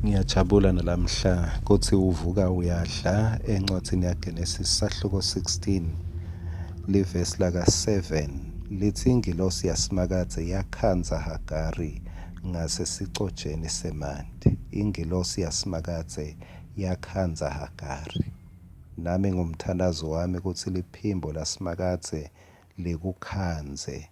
Ngiyajabula nalamhla kutsi uvuka uyadla encwadzini yaGenesis sahluko 16 livesi laka-7 litsi ingilosi yaSimakadze yakhandza Hagari ngasesicojeni semanti. Ingilosi yaSimakadze yakhandza Hagari. Nami ngumthandazo wami kutsi liphimbo laSimakadze likukhandze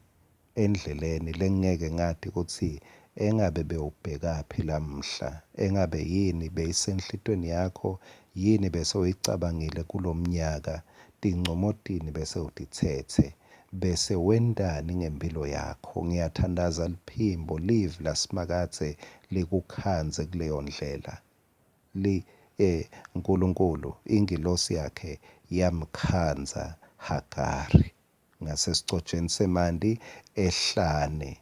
endleleni lengingeke ngati kutsi engabe bewubhekaphi lamhla, engabe yini beyisenhlitweni yakho, yini bese uyicabangile kulomnyaka, tincomo tini bese utitsetse, bese wentani ngempilo yakho. Ngiyathandaza liphimbo, livi laSimakadze likukhandze kuleyo ndlela. Li, Nkulunkulu, ingilosi yakhe yamkhandza Hagari ngasesicojeni semanti ehlane.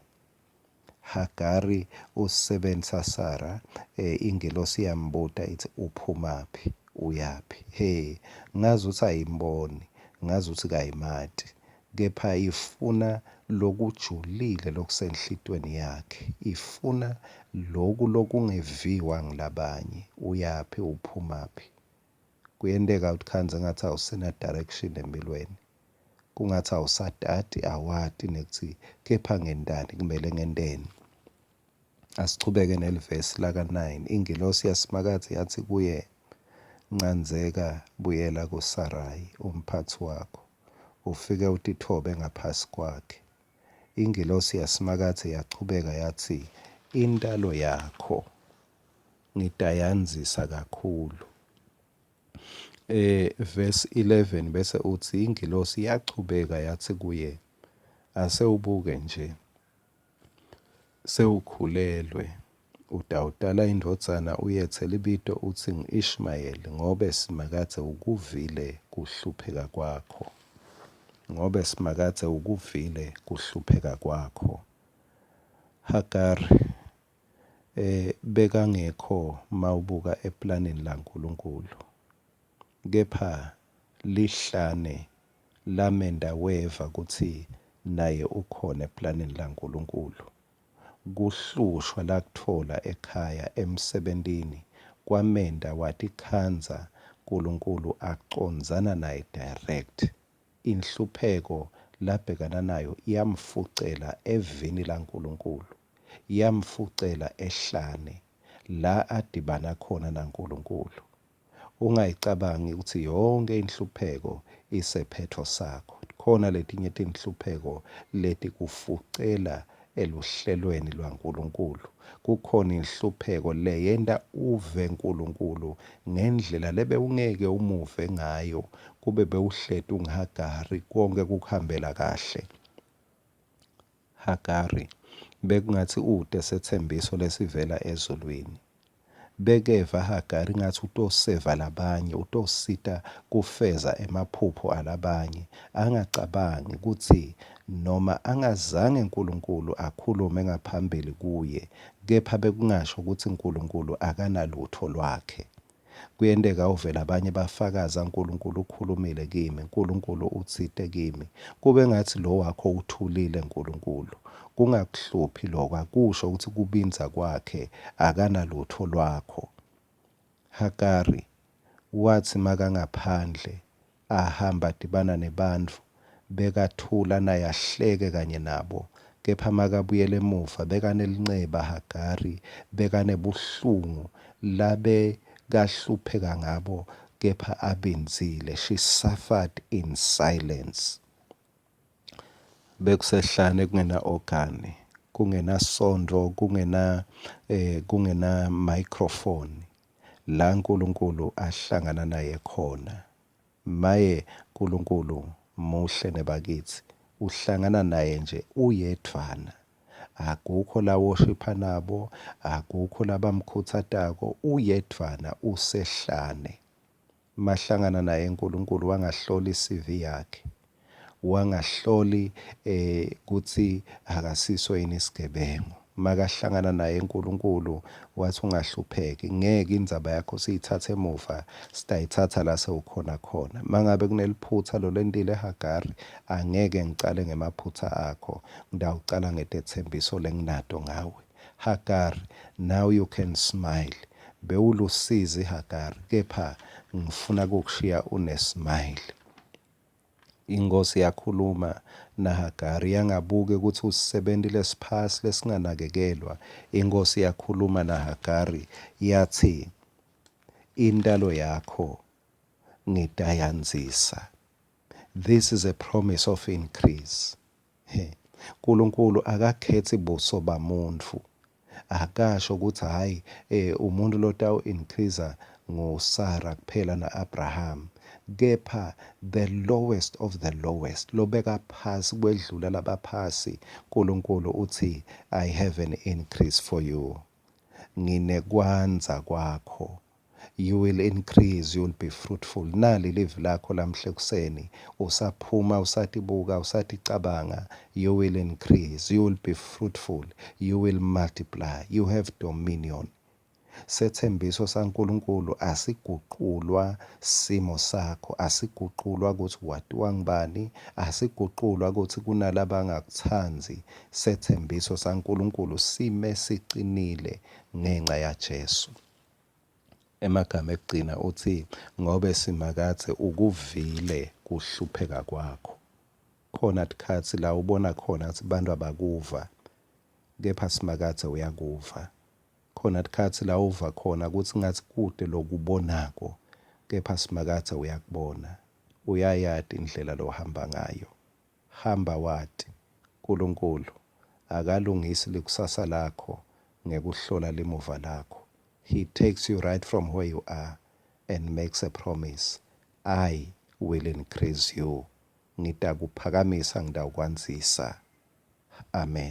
Hagari usisebenti saSara, ingilosi iyambuta itsi uphumaphi, uyaphi? He, ngazi ukuthi ayimboni, ngazi ukuthi kayimati, kepha ifuna lokujulile lokusenhlitweni yakhe, ifuna loku lokungeviwa ngilabanye. Uyaphi, uphumaphi? Kuyenteka utikhandze ngathi awusena direction empilweni. Kungathi awusatati, awati nekutsi kepha ngentani, kumele ngenteni. Asichubeke nelivesi laka-9. Ingilosi yaSimakadze yatsi kuye, Ncandzeka, buyela kuSarayi, umphatsi wakho, ufike utitfobe ngaphasi kwakhe. Ingilosi yaSimakadze yachubeka yatsi, Intalo yakho ngitayandzisa kakhulu. Verse 11 bese utsi ingilosi yachubeka yatsi kuye, Ase ubuke nje, sewukhulelwe, utawutala indvodzana uyetse libito utsi ngu-Ishmayeli, ngobe Simakadze ukuvile kuhlupheka kwakho. Ngobe Simakadze ukuvile kuhlupheka kwakho. Hagari Bekangekho mawubuka eplanini laNkulunkulu. Kepha lihlane lamenta weva kutsi naye ukhona eplanini laNkulunkulu. Kuhlushwa lakutfola ekhaya, emsebentini kwamenta watikhandza Nkulunkulu acondzana naye direct. Inhlupheko labhekana nayo yamfucela eVini laNkulunkulu. Yamfucela ehlane, la adibana khona naNkulunkulu. Ungayicabangi kutsi yonkhe inhlupheko isephetfo sakho. Khona letinye tinhlupheko letikufucela eluhlelweni lwaNkulunkulu. Kukhona inhlupheko leyenta uve Nkulunkulu ngendlela lebewungeke umuve ngayo kube bewuhleti unguHagari konkhe kukuhambela kahle. Hagari bekungatsi ute setsembiso lesivela ezulwini. Bekeva Hagari ngatsi utoseva labanye, utosita kufeza emaphupho alabanye, angacabangi kutsi noma angazange Nkulunkulu akhulume ngaphambili kuye, kepha bekungasho kutsi Nkulunkulu akanalutfo lwakhe. Kuyenteka uve labanye bafakaza, Nkulunkulu ukhulumile kimi, Nkulunkulu utsite kimi. Kube ngatsi lo wakho uthulile Nkulunkulu. Kungakuhluphi loko, akusho kutsi kubindza kwakhe akanalutfo lwakho. Hagari watsi makangaphandle ahamba adibana nebantfu, bekathula naye ahleke kanye nabo. Kepha makabuyela emuva bekanelinceba Hagari, bekanebuhlungu labekahlupheka ngabo kepha abindzile. She suffered in silence. Bekusehlane kungena ogani, kungena sontfo, kungena kungena microphone la Nkulunkulu ahlangana naye khona. Maye Nkulunkulu muhle nebakitsi, uhlangana naye nje uyedvwana. Akukho lawoshipha nabo, akukho labamkhutsatako, uyedvwana usehlane. Mahlangana naye Nkulunkulu wangahloli i-CV yakhe, wangahloli kutsi akasiso yini isigebengu. Makahlangana naye Nkulunkulu wathi ungahlupheki, ngeke indzaba yakho siyithathe emuva, sitayitsatsa la sewukhona khona. Mangabe kuneliphutsa lolentile Hagari, angeke ngicale ngemaphutsa akho, ngitawucala ngetetsembiso lenginato ngawe. Hagari, now you can smile. Bewulusizi Hagari, kepha ngifuna kukushiya unesmile. Inkhosi yakhuluma naHagari yangabuki ukuthi usisebenti lesiphasi lesinganakekelwa. Inkhosi yakhuluma naHagari yatsi, intalo yakho ngitayandzisa. This is a promise of increase. He. Nkulunkulu akakhetsi buso bamuntfu. Akasho ukuthi hayi umuntu lotawu increase nguSara kuphela na-Abraham. Kepha the lowest of the lowest, lobeka phasi kwedlula labaphasi, Nkulunkulu uthi I have an increase for you. Nginekwandza kwakho. You will increase, you will be fruitful. Nali livi lakho lamhle kuseni. Usaphuma, usatibuka, usaticabanga. You will increase, you will be fruitful, you will multiply, you have dominion. Setsembiso saNkulunkulu asiguqulwa simo sakho, asiguqulwa ukuthi watiwa ngubani, asiguqulwa ukuthi kunalabangakutsandzi. Setsembiso saNkulunkulu sime sicinile ngenca yaJesu. Emagama ekugcina uthi ngobe Simakadze ukuvile kuhlupheka kwakho. Khona tikhatsi la ubona khona ukuthi bantu abakuva, kepha Simakadze uyakuva. Khona tikhatsi la uva khona kutsi ngathi kute lokubonako, kepha Simakadze uyakubona. Uyayati indlela lohamba ngayo. Hamba wati, Nkulunkulu akalungisi likusasa lakho ngekuhlola limuva lakho. He takes you right from where you are and makes a promise. I will increase you. Ngitakuphakamisa ngitawukwandzisa. Amen.